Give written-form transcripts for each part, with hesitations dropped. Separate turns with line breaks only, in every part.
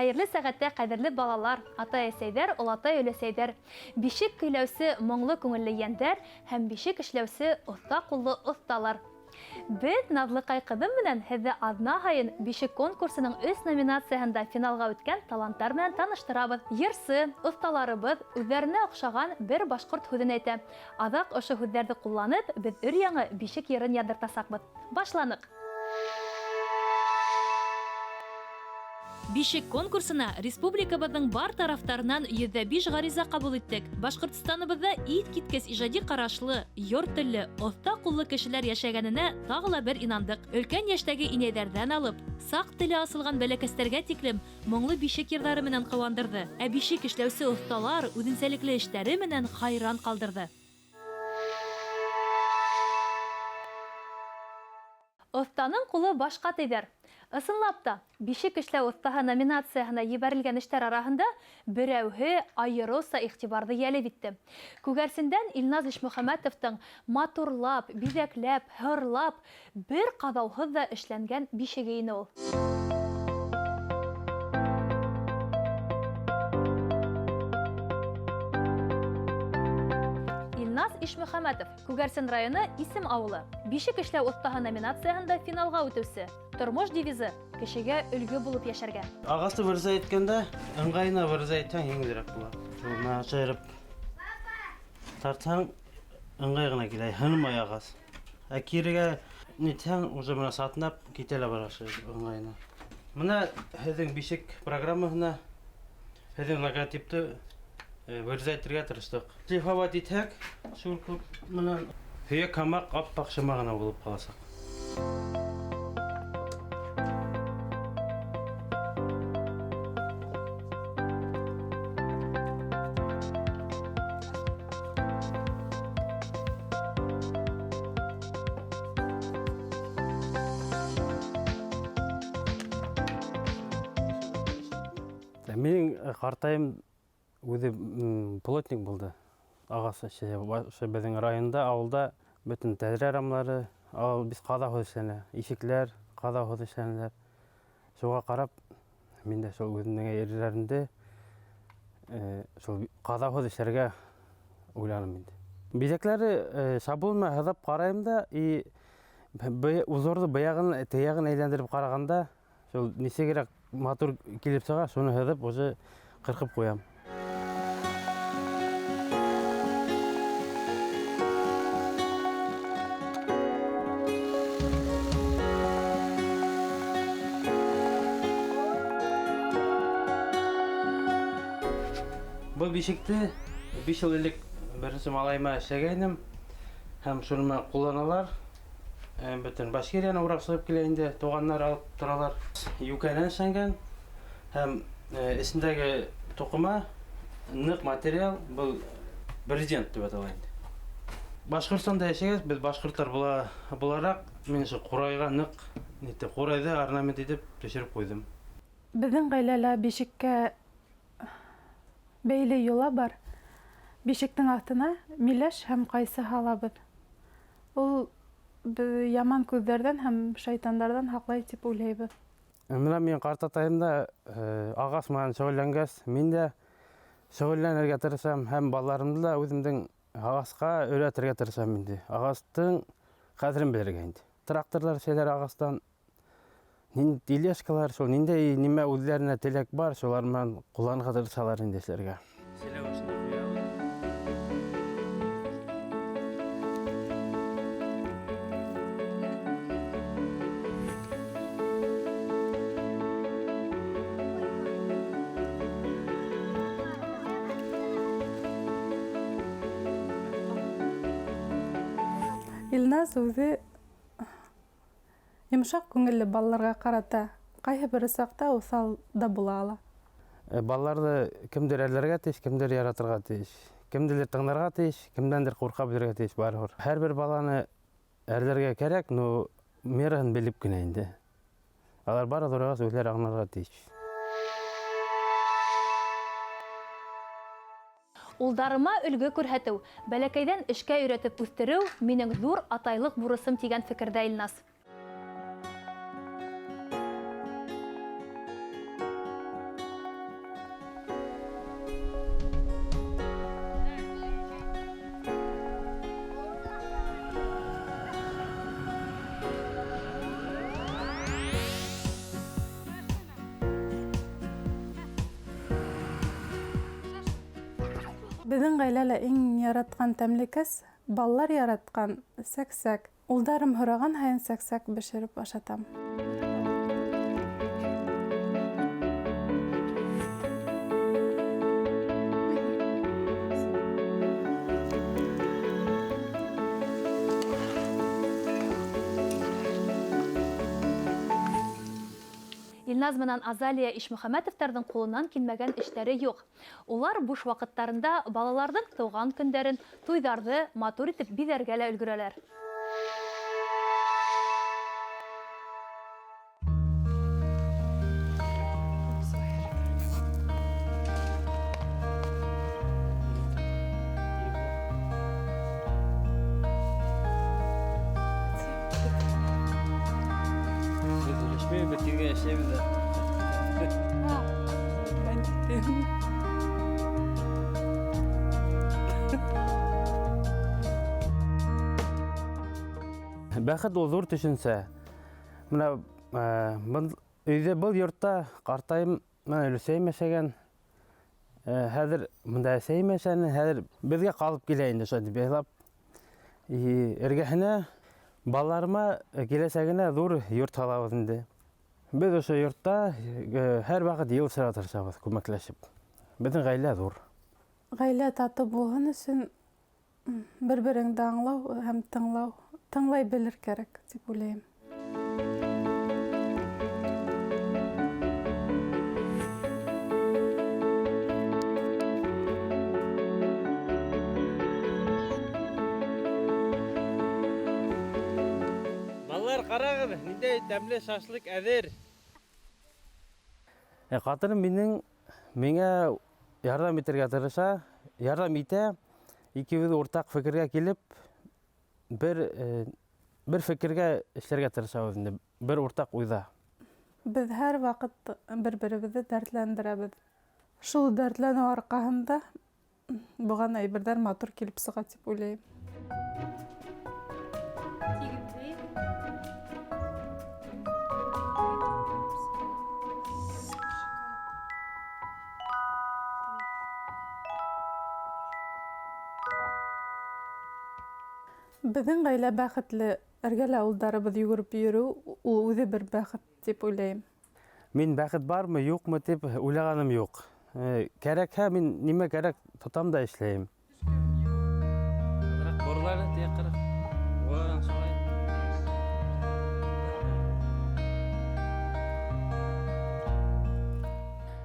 Хәерле сәғәттә ҡәҙерле балалар, атай-әсәйҙәр, олатай-өләсәйҙәр, бишек көйләүсе моңло күңелле йәндәр һәм бишек эшләүсе оҫта ҡуллы оҫталар. Беҙ Наҙлыҡай ҡыҙым менән һеҙҙе аҙна һайын бишек конкурсының өс номинацияһында финалға үткән таланттар менән таныштырабыҙ. Йырсы, оҫталарыбыҙ үҙҙәренә оҡшаған бер башҡорт һүҙен әйтә. Аҙаҡ ошо һүҙҙәрҙе ҡулланып, беҙ өр-яңы бишек йырын яҙҙыртасаҡбыҙ. Башланыҡ! Бишек конкурсына республикабыҙҙың бар тарафтарынан 105 ғариза ҡабул иттек. Башҡортостаныбыҙҙа иҫ киткес ижади ҡарашлы, йор телле, оҫта ҡуллы кешеләр йәшәгәненә тағы ла бер инандыҡ. Өлкән йәштәге инәйҙәрҙән алып, саҡ теле асылған бәләкәстәргә тиклем моңло бишек йырҙары менән ҡыуандырҙы. Ә бишек эшләүсе оҫталар үҙенсәлекле эштәре менән хайран ҡалдырҙы. Оҫтаның ҡулы башҡа тейҙәр. Ысынлап та, бишек эшләү оҫтаһы номинацияһына ебәрелгән эштәр араһында берәүһе айырыуса иғтибарҙы йәлеп итте. Күгәрсендән Илназ Ишмөхәмәтовтың матурлап, биҙәкләп, һырлап, бер ҡаҙауһыҙ ҙа эшләнгән бишеге ине ул. Илназ Ишмөхәмәтов, Күгәрсен районы Исем ауылы. Бишек эшләү оҫтаһы номинацияһында финалға үтеүсе. Тормош девизы кешегә өлгө булып йәшәргә.
Ағасты вырза иткәндә, ыңғайына вырза итһәң еңелерәк була. Шул менә шайырып тартһаң, ыңғай ғына килә, һынмай ағас. Ә кирегә нитһәң, уже менә сатнап китә лә бара шул ыңғайына. Менә һеҙҙең бишек программаһына һеҙҙең логотипты вырза итергә тырыштыҡ. Шлифовать итһәк, шул күп менән һөйәк һымаҡ аппаҡ шыма ғына булып ҡаласаҡ. Минең ҡартайым үҙе плотник булды. Ағас эше. Ошо беҙҙең районда, ауылда бөтөн тәҙрә рамлары, ал бит ҡаҙауһыҙ эшләнә. Ишекләр ҡаҙауһыҙ эшләнәләр. Шуға ҡарап, мин дә шул үҙемдең әйберҙәремде шул ҡаҙауһыҙ эшләргә уйланым инде. Биҙәкләре шаблон менән һыҙып ҡарайым да, и узорҙы быяғын, теяғын әйләндереп ҡарағанда, шул нисегерәк матур килеп сыға, шуны һыҙып уже ҡырҡып ҡуям. Был бишекте 5 йыл элек беренсе малайыма эшләгәйнем һәм шуны менән ҡулланалар. Бөтөн Башкирияны урап сығып килә инде, туғаннар алып торалар. Юкәнән эшләнгән һәм эсендәге туҡыма ныҡ материал, был брезент тип атала инде. Башҡортостанда йәшәгәс, беҙ башҡорттар булараҡ, мин ошо ҡурайға ныҡ нитте, ҡурайҙы орнамент итеп төшөрөп ҡуйҙым.
Беҙҙең ғаиләлә бишеккә бәйле йола бар. Бишектең аҫтына миләш һәм ҡайсы һалабыҙ. Ул яман күҙҙәрҙән һәм шайтандарҙан һаҡлай тип уйлайбыҙ.
Менә минең ҡартатайым да ағас менән шөғөлләнгәс, мин дә шөғөлләнергә тырышам һәм балаларымды да үҙемдең ағасҡа өйрәтергә тырышам инде. Ағастың ҡәҙерен белергә инде. Тракторҙар эшләйҙәр ағастан, тележкалар, шул ниндәй нимә үҙҙәренә теләк бар, шулар менән ҡулланырға тырышалар инде эшләргә.
Илназ үҙе йомшаҡ күңелле балаларға ҡарата ҡайһы бер саҡта уҫал да була ала.
Балаларҙы кемдер әрләргә тейеш, кемдер яратырға тейеш, кемделер тыңларға тейеш, кемдәндер ҡурҡа белергә тейеш барыбер. Һәр бер баланы әрләргә кәрәк, но мераһын белеп кенә инде. Алар бары ҙурайғас үҙҙәре аңларға тейеш.
Улдарыма өлгө күрһәтеү, бәләкәйҙән эшкә өйрәтеп үҫтереү минең ҙур атайлыҡ бурысым тигән фекерҙә Илназ.
Беҙҙең ғаиләлә иң яратҡан тәмлекәс, балалар яратҡан сәк-сәк. Улдарым һораған һайын сәк-сәк бешереп ашатам.
Илназ менән Азалия Ишмөхәмәтовтарҙың ҡулынан килмәгән эштәре юҡ. Улар буш ваҡыттарында балаларҙың тыуған көндәрен, туйҙарҙы матур итеп биҙәргә лә өлгөрәләр.
Бәхет ул ҙур төшөнсә. Мына өйҙә был йортта ҡартайым менән өләсәйем йәшәгән. Хәҙер бында әсәйем йәшәне, хәҙер беҙгә ҡалып килә инде шулай тип яйлап. Эргәһенә балаларыма киләсәгенә ҙур йорт һалабыҙ инде. Беҙ ошо йортта һәр ваҡыт йыйылышырға тырышабыҙ, күмәкләшеп. Беҙҙең ғаилә ҙур.
Ғаилә татыу булһын өсөн бер-береңде аңлау һәм тыңлау, тыңлай белер кәрәк тип уйлайым.
Балалар, ҡарағыҙ, ниндәй тәмле шашлык әҙер. Ҡатыным минең миңә ярҙам итергә тырыша, ярҙам итә. Икебеҙ уртаҡ фекергә килеп, бер фекергә эшләргә тырышабыҙ инде, бер уртаҡ уйҙа.
Беҙ һәр ваҡыт бер-беребеҙҙе дәртләндерәбеҙ. Шул дәртләнеү арҡаһында булған әйберҙәр матур килеп сыға тип уйлайым. Беҙҙең ғаилә бәхетле, эргәлә улдарыбыҙ йүгереп йөрөү, ул үҙе бер бәхет тип уйлайым.
Мин бәхет бармы, юҡмы тип уйлағаным юҡ. Кәрәкһә, мин нимә кәрәк тотам да эшләйем.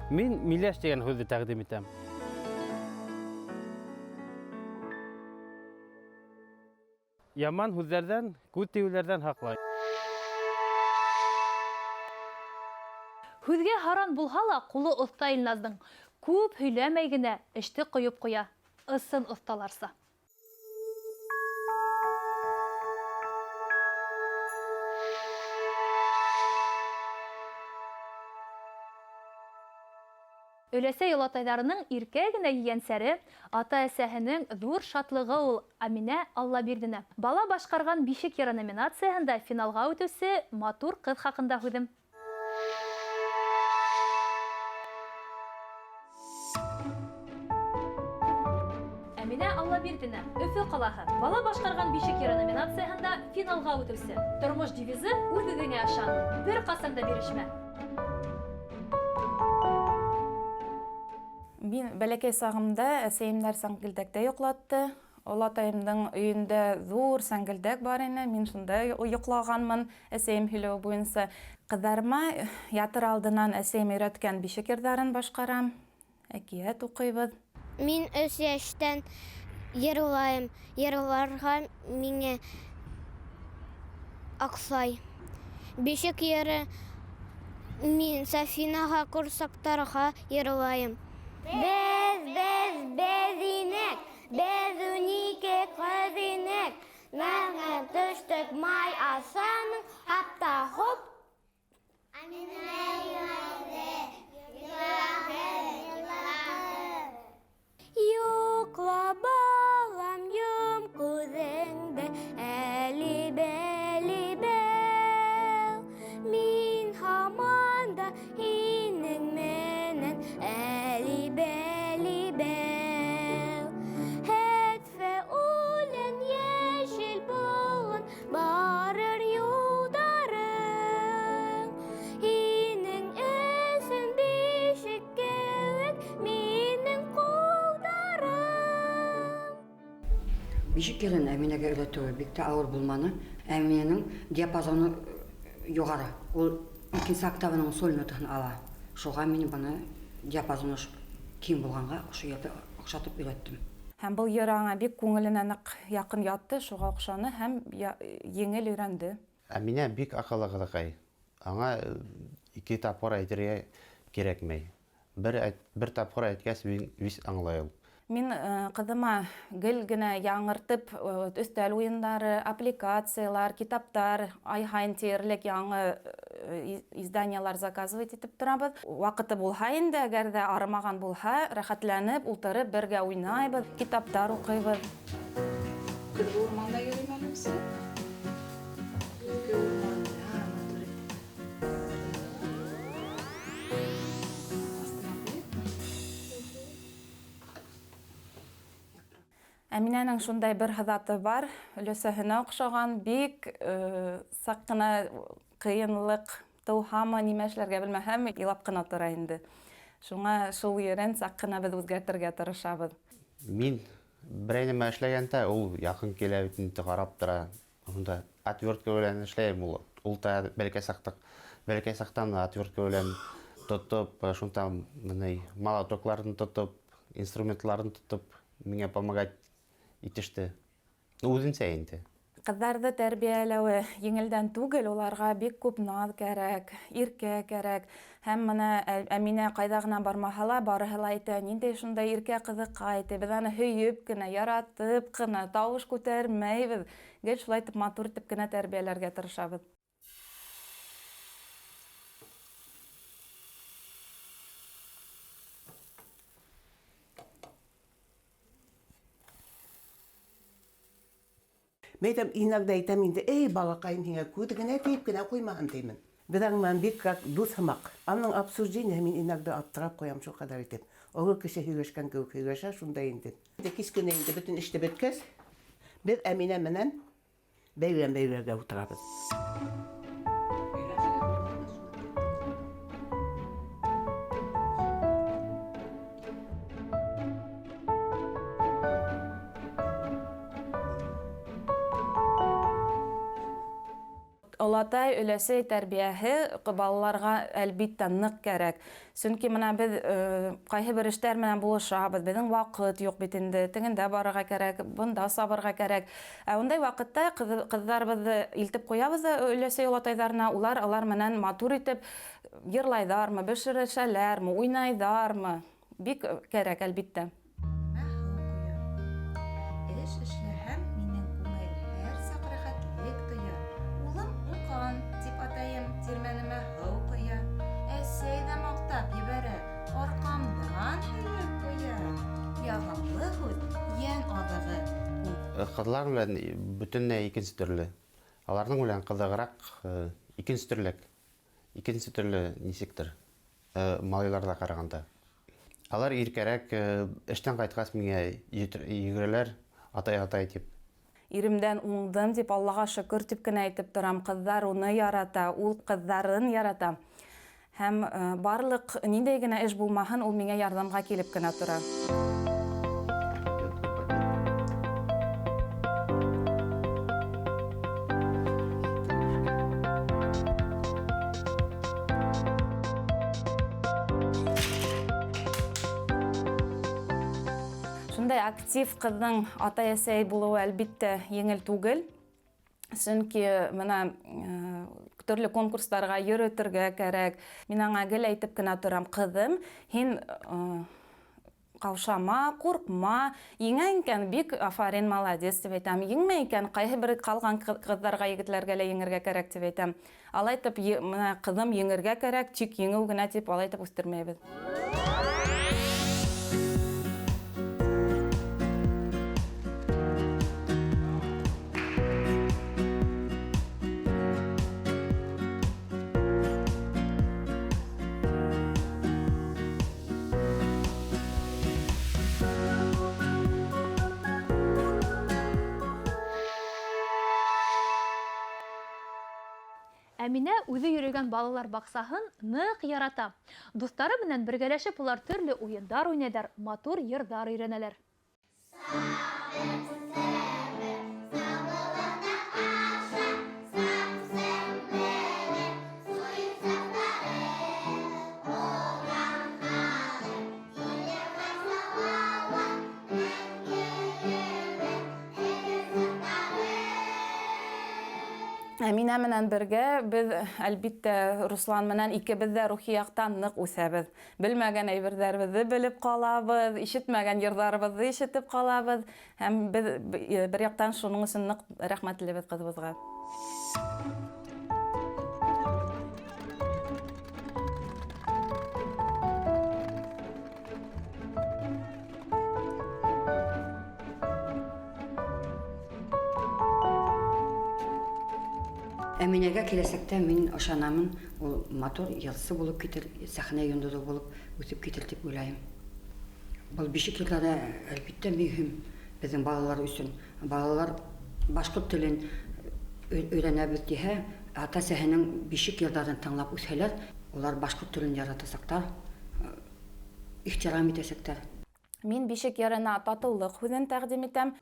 Мин миләш тигән һүҙҙе тәҡдим итәм. Яман һүҙҙәрҙән, күҙ тейеүҙәрҙән һаҡлай.
Һүҙгә һаран булһа ла, ҡулы оҫта Илназдың. Күп һөйләмәй генә эште ҡойоп ҡуя. Ысын оҫталарса. Өләсәй олатайҙарының иркә генә ейәнсәре, ата-әсәһенең ҙур шатлығы ул Әминә Аллабирҙина. Бала башҡарған бишек йыры номинацияһында финалға үтеүсе матур ҡыҙ хаҡында һүҙем. Әминә Аллабирҙина, Өфө ҡалаһы. Бала башҡарған бишек йыры номинацияһында финалға үтеүсе. Тормош девизы үҙ-үҙеңә ышан, бер ҡасан да бирешмә.
Мин бәләкәй сағымда әсәйемдәр сәңгелдәктә йоҡлатты. Олатайымдың өйөндә ҙур сәңгелдәк бар ине. Мин шунда йоҡлағанмын, әсәйем һөйләүе буйынса. Ҡыҙҙарыма ятыр алдынан әсәйем өйрәткән бишек йырҙарын башҡарам. Әкиәт уҡыйбыҙ.
Мин 3 йәштән йырлайым. Йырларға миңә аҡсай. Бишек йыры мин Сафинаға, ҡурсаҡтарға йырлайым. Беҙ, беҙ, беҙ инек, беҙ 12 ҡыҙ инек. Нарға төштөк май асаның, хатта хоп. Әминә илайҙы, илағы, илағы. Йоҡла, балам, йом күҙеңде, әлі бәлі бәл. Мин һаман да һинең менән әлі бәлі бәл.
Бишек йырын Әминәгә өйрәтүе бик тә авыр булманы. Әминәнең диапазоны югары. Ул икенче октаваның соль нотаһын ала. Шуга мин быны диапазоны киң булганга ошо йырды охшатып өйрәттем.
Һәм был йыр аңа бик күңеленә нык якын ятты, шуга охшаны һәм еңел өйрәнде.
Әминә бик акыллы кызыкай. Аңа ике тапкыр әйтергә кирәкмәй. Бер, бер тапкыр әйткәс, вис аңлай ул.
Мин кызыма гел генә яңыртып өстәл уеннары, аппликациялар, китаптар, ай һайын диярлек яңы изданиялар заказывать итеп торабыз. Вакыты булһа инде, әгәр дә арымаган булһа, рәхәтләнеп утырып бергә уйнайбыз, китаптар укыйбыз.
Көзге урманда йөрим әле үзе. Көзге урманда матур итеп. Астына куеп.
Әминәнең шундай бер һыҙаты бар, өләсәһенә оҡшаған, бик саҡ ҡына ҡыйынлыҡ тыуһамы, нимә эшләргә белмәһәм, илап ҡына тора инде. Шуңа шул ерен саҡ ҡына беҙ үҙгәртергә тырышабыҙ.
Мин берәй нәмә эшләгәндә, ул якын килә бит инде, карап тора. Шунда отвертка белән эшләйем ул. Ул та бәләкәй сактык, бәләкәй сактан отвертка белән тотып, шунда менә молотокларын тотып, инструментларын тотып, миңа помогать итеште. Үзенсә инде.
Ҡыҙҙарҙы тәрбиәләүе еңелдән түгел, уларға бик күп наҙ кәрәк, иркә кәрәк. Һәм бына Әминә ҡайҙа ғына бармаһа ла, барыһы ла әйтә, ниндәй шундай иркә ҡыҙыҡай, ти. Беҙ аны һөйөп кенә, яратып ҡына, тауыш күтәрмәйбеҙ. Гел шулай итеп матур итеп кенә тәрбиәләргә тырышабыҙ.
Мәйтәм, иногда әйтәм инде, эй, балаҡайым, һиңә күҙ генә тейеп кенә ҡуймаһын тимен. Беҙ аның менән бик как дуҫ һымаҡ. Аның обсуждение мин иногда аптырап ҡуям шул ҡәҙәр итеп. Оло кеше һөйләшкән кеүек һөйләшә шунда инде. Инде кис кенә инде бөтөн эште бөткәс, беҙ Әминә менән бәйләм бәйләргә ултырабыҙ.
Олатай, өләсәй тәрбиәһе балаларға әлбиттә ныҡ кәрәк. Сөнки бына беҙ ҡайһы бер эштәр менән булышабыҙ, беҙҙең ваҡыт юҡ бит инде, тегендә барырға кәрәк, бында сабырға кәрәк. Ә ундай ваҡытта ҡыҙҙарыбыҙҙы илтеп ҡуябыҙ да өләсәй олатайҙарына, улар алар менән матур итеп йырлайҙармы, бешерешәләрме, уйнайҙармы? Бик кәрәк әлбиттә.
Эш эшләһәм, минең күңел һәр саҡ рәхәтлек тоя. Улым уҡан, тип атайым, тирмәнемә һыу ҡоя. Әсәй ҙә маҡтап ебәрә, арҡамдан һөйөп ҡуя. Яғымлы һүҙ, йән аҙығы.
Ҡыҙлар белән бөтөнләй икенсе төрлө. Аларҙың белән ҡыҙығыраҡ, икенсе төрлөк. Икенсе төрлө нисектер, малайларҙа ҡарағанда. Алар иркәрәк, эштән ҡайтҡас миңә йүгерәләр, атай, атай тип.
Иремдән уңдым тип, Аллаға шөкөр тип кенә әйтеп торам. Ҡыҙҙар уны ярата, ул ҡыҙҙарын ярата. Һәм барлыҡ ниндәй генә эш булмаһын, ул миңә ярҙамға килеп кенә тора. Шундай актив ҡыҙҙың атай-әсәй булыуы әлбиттә еңел түгел. Сөнки бына төрлө конкурстарға йөрөтөргә кәрәк. Мин аңа гел әйтеп кенә торам, ҡыҙым, һин ҡаушама, ҡурҡма, еңә икән, бик афарин, молодец тип әйтәм. Еңмәй икән, ҡайһы бер ҡалған ҡыҙҙарға, егетләргә лә еңергә кәрәк тип әйтәм. Алай итеп, бына ҡыҙым еңергә кәрәк, тик еңеү генә тип алай итеп үҫтермәйбеҙ.
Әминә үҙе йөрөгән балалар баҡсаһын ныҡ ярата. Дуҫтары менән бергәләшеп улар төрлө уйындар уйнайҙар, матур йырҙар өйрәнәләр.
Сабыр, сәләмәт.
Әминә менән бергә без, әлбиттә, Руслан менән икебез дә рухи яктан нык үсәбез. Белмәгән әйберҙәребеҙҙе белеп ҡалабыҙ, ишетмәгән йырҙарыбыҙҙы ишетеп ҡалабыҙ. Һәм беҙ бер яҡтан шуның өсөн ныҡ рәхмәтлебеҙ ҡыҙыбыҙға.
Әминәгә киләсәктә мин ышанамын, ул матур йырсы булып китер, сәхнә йондоҙо булып үҫеп китер дип уйлайым. Был бишек йырлары, әлбиттә, мөһим беҙҙең балалар өсөн. Балалар башҡорт телен өйрәнәбеҙ тиһә, ата-әсәһенең бишек йырҙарын тыңлап үҫһәләр, улар башҡорт телен яратасаҡтар, ихтирам итәсәктәр.
Мин бишек йырына татыулыҡ һүҙен тәҡдим итәм.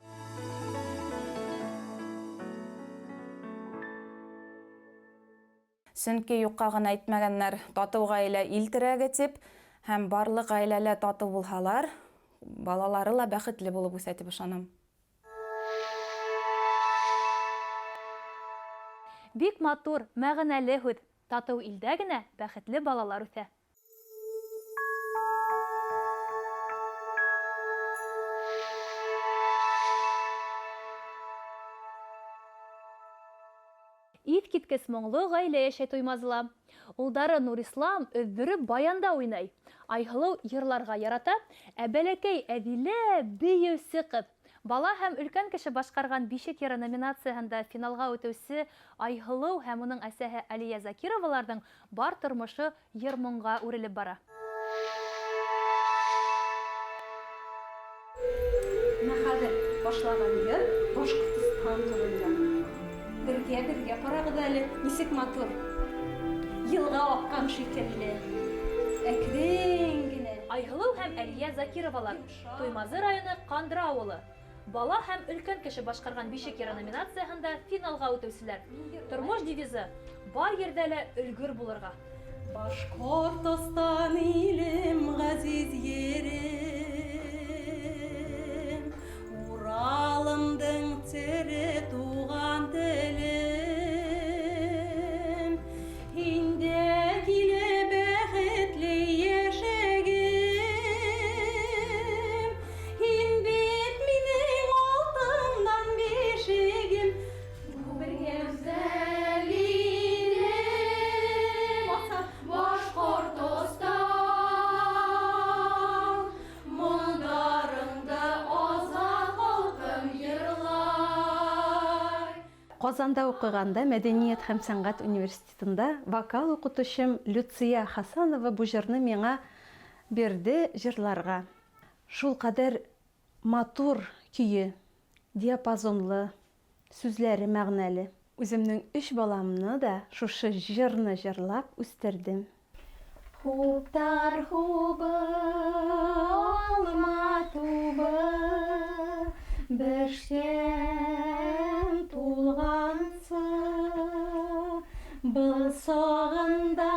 Сөнки юҡҡа ғына әйтмәгәннәр, татыу ғаилә ил терәге тип, һәм барлыҡ ғаиләлә татыу булһалар, балалары ла бәхетле булып үҫә тип ышанам.
Бик матур, мәғәнәле һүҙ. Татыу илдә генә бәхетле балалар үҫә. Иҫ киткес моңло ғаилә йәшәй Туймазыла. Улдары Нурислам өҙҙөрөп баянда уйнай. Айһылыу йырларға ярата, ә бәләкәй Әҙилә бейеүсе ҡыҙ. Бала һәм өлкән кеше башҡарған бишек йыры номинацияһында финалға үтеүсе Айһылыу һәм уның әсәһе Алия Закироваларҙың бар тормошо йыр-моңға үрелеп бара.
Менә хәҙер башлаған йыр Башҡортостан турында. Бергә, бергә ҡарағыҙ әле, нисек матур. Йылға аҡҡан шикелле. Әкрен генә.
Айһылыу һәм Әлиә Закировалар, Туймазы районы Ҡандра ауылы. Бала һәм өлкән кеше башҡарған бишек йыры номинацияһында финалға үтеүселәр. Тормош девизы бар ерҙә лә өлгөр булырға.
Башҡортостан илем, ғәзиз ерем, Уралымдың тере туған телем. Һиндә килә бәхетле йәшәгем, һин бит минең алтындан бишегем. Бергә гүзәл илем, Башҡортостан, моңдарыңды азат халҡым йырлай.
Ҡазанда уҡығанда Мәҙәниәт һәм сәнғәт университетында вокал уҡытыусым Люция Хасанова был йырны миңа бирҙе йырларға. Шул ҡәҙәр матур көйө, диапазонлы, сүҙләре мәғәнәле. Үҙемдең өс баламны да шушы йырны йырлап үҫтерҙем. Хуптар хубы, алма тубы, бешкән тулғансы, был сағында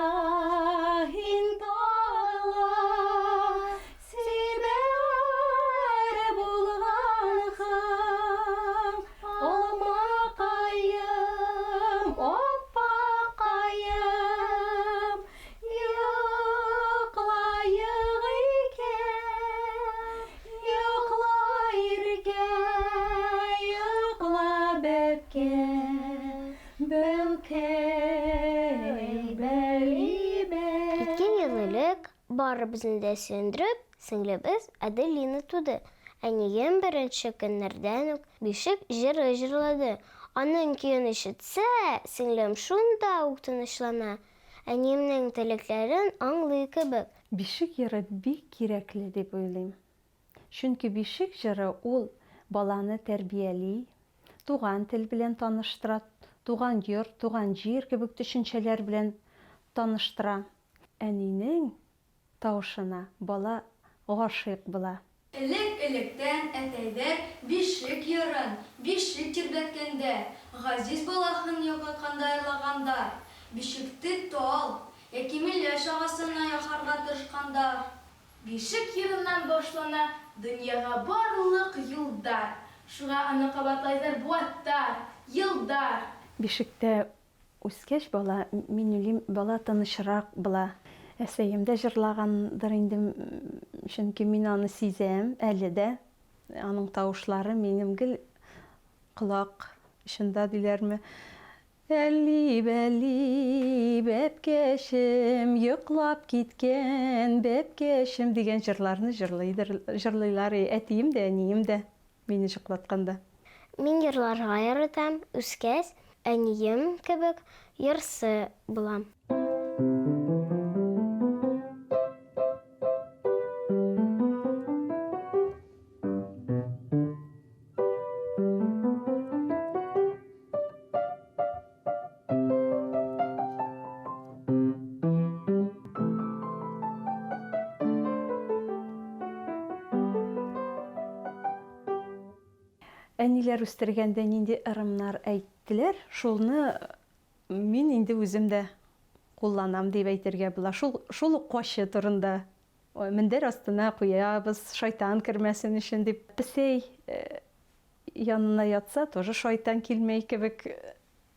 һин тағы сибәр булғанһың. Алмаҡайым, аппаҡайым, йоҡлайыҡ икән, йоҡла иркә, йоҡла бәпкә, бәүкәй, бәлибә.
Ике йыл элек барыбыҙны да сөйөндөрөп, сеңлебеҙ Аделина тыуҙы. Әнием беренсе көннәрҙән үк бишек йыры йырланы. Аның көйөн ишетсә, сеңлем шунда уҡ тыныслана. Әниемдең теләктәрен аңлай кебек.
Бишек йыры бик кирәкле тип уйлайым. Сөнки бишек йыры ул баланы тәрбиәли, туған тел белән таныштыра, туған йорт, туған җир кебек төшенчәләр белән таныштыра. Әнинең тауышына бала ғашиҡ була.
Элек-электән әтәйҙәр бишек йырын, бишек тирбәткәндә, ғәзиз балаһын йоҡлатҡанда йырлағандар, бишекте тал йәки миләш ағасына яһарға тырышҡандар.
Бишек йырынан башлана донъяға барлыҡ юлдар. Шуға аны ҡабатлайҙар быуаттар, йылдар.
Бишектә Үскәч бала, мин уйлыйм, бала тынычрак була. Әсәем дә җырлагандыр инде, чөнки мин аны сизәм әле дә. Аның тавышлары минем гел колак очында диләрме. Әлли, бәлли, бәбкәчем, йоклап киткән бәбкәчем дигән җырларны җырлыйдыр, җырлыйлар әтием дә, әнием дә. Мине җоклатканда.
Мин йырларга яратам, үскәч, әнием кебек йырчы булам.
Әниләр үстергәндә нинди ырымнар әйттеләр, шулны мин инде үзем дә кулланам дип әйтергә була. Шул, шул ук качы турында. Мендәр астына куябыз, шайтан кермәсен өчен дип. Песәй янына ятса, тоже шайтан килмәй кебек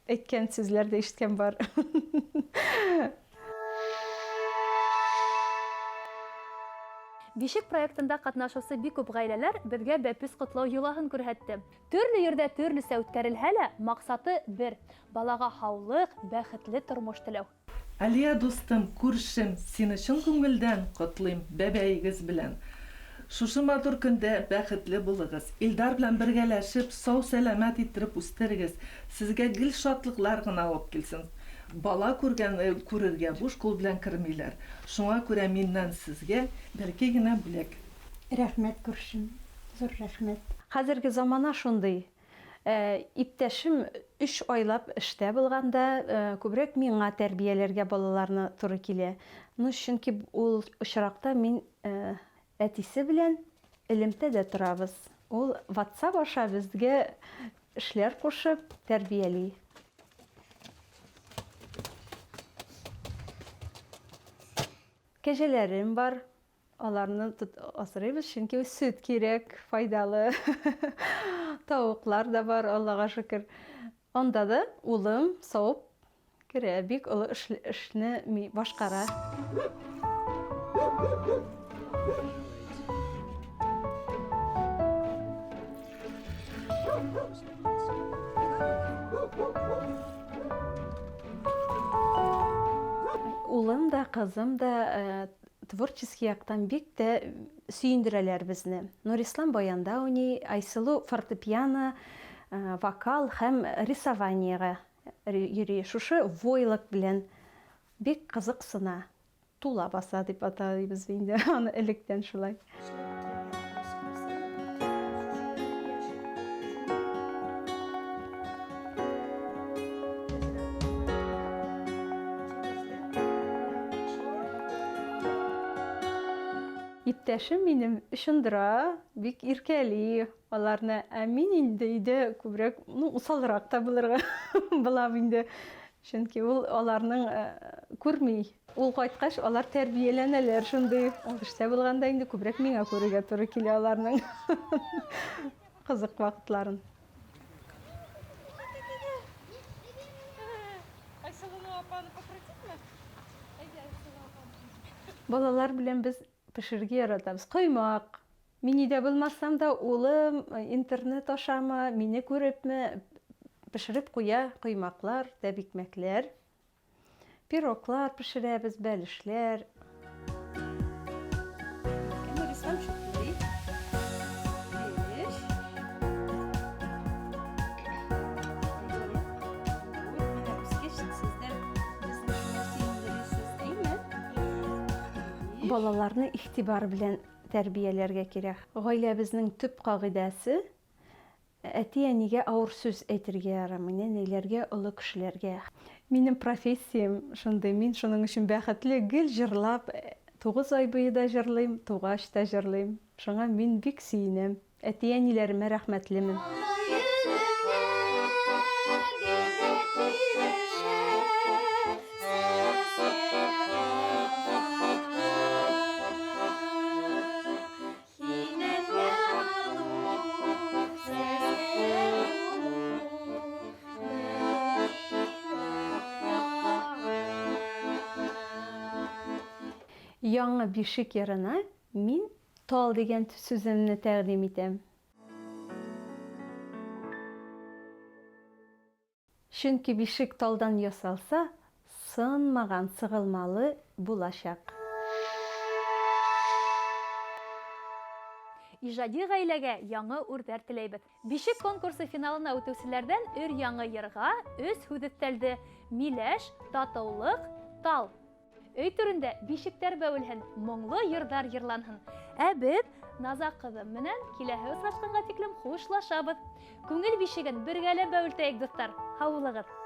Әйткән сүзләр дә ишеткән бар.
Бишек проектында катнашучы бик күп гаиләләр безгә бәпес котлау йолаһын күрһәтте. Төрле йирдә төрлесә үткәрелһә лә, максаты бер, балага һаулык, бәхетле тормыш теләү.
Алия дустым, күршем, сине чын күңелдән котлыйм бәбәегез белән. Шушы матур көндә бәхетле булыгыз. Илдар белән бергәләшеп, сау-сәламәт иттереп үстерегез. Сезгә гел шатлыклар гына алып килсен. Бала күргән, күрергә буш кул белән кермиләр. Шуңа күрә миннән сезгә бәләкәй генә бүләк.
Рәхмәт, күршем, зур рәхмәт. Хәзерге замана шундый, Иптәшем өч айлап эштә булганда, күбрәк миңа тәрбияләргә балаларны туры килә. Ну, чөнки ул очракта мин әтисе белән элемтәдә торабыз. Ул ватсап аша безгә эшләр кушып тәрбияли. Кәҗәләрем бар. Аларны асрыйбыз, чөнки сөт кирәк, файдалы. Тавыклар да бар, Аллага шөкер. Анда да улым савып керә, бик олы эшне башкара. Улым да, кызым да Творческий яктан бик тә сөендерәләр безне. Нурислам баянда уйный, Айсылу фортепиано, вокал һәм рисованиегә йөри. Шушы войлок белән бик кызыксына. Тула баса дип атыйбыз инде аны электән шулай. Иптәшем минем очындыра, бик иркәли аларны. Ә мин инде өйдә күбрәк, ну, усалрак та булырга булам инде. Чөнки ул аларның күрми. Ул кайткач, алар тәрбияләнәләр шундый. Ул эштә булганда инде күбрәк миңа күрергә туры килә аларның кызык вакытларын. Балалар белән без пешерергә яратабыз. Коймак. Мин өйдә булмасам да, улым интернет ашамы, мине күрепме, пешереп куя коймаклар, тәбикмәкләр. Пироглар пешерәбез, бәлешләр. Балаларны игътибар белән тәрбияләргә кирәк. Гаиләбезнең төп кагыйдәсе, Әти-әнигә авыр сүз әйтергә ярамый, нәнәйләргә, олы кешеләргә. Минем профессиям шундый, мин шуның өчен бәхетле, гел җырлап, тугыз ай буе да җырлыйм, тугач та җырлыйм. Шуңа мин бик сөенәм, әти-әниләремә рәхмәтлемен. Яңы бишек йырына мин тал дигән сүземне тәкъдим итәм. Чөнки бишек талдан ясалса, сынмаган, сыгылмалы булачак.
Иҗади гаиләгә яңы үрдәр теләйбез. Бишек конкурсы финалына үтүчеләрдән өр-яңы йырга өч һүз өстәлде, миләш, татулык, тал. Өй түрендә бишектәр бәвелһен, моңлы йырдар йырланһын. Ә без Наза кызым менән киләһе осрашканга тиклем хушлашабыз. Күңел бишеген бергәләп бәвелтәек, дуслар. Һау булыгыз!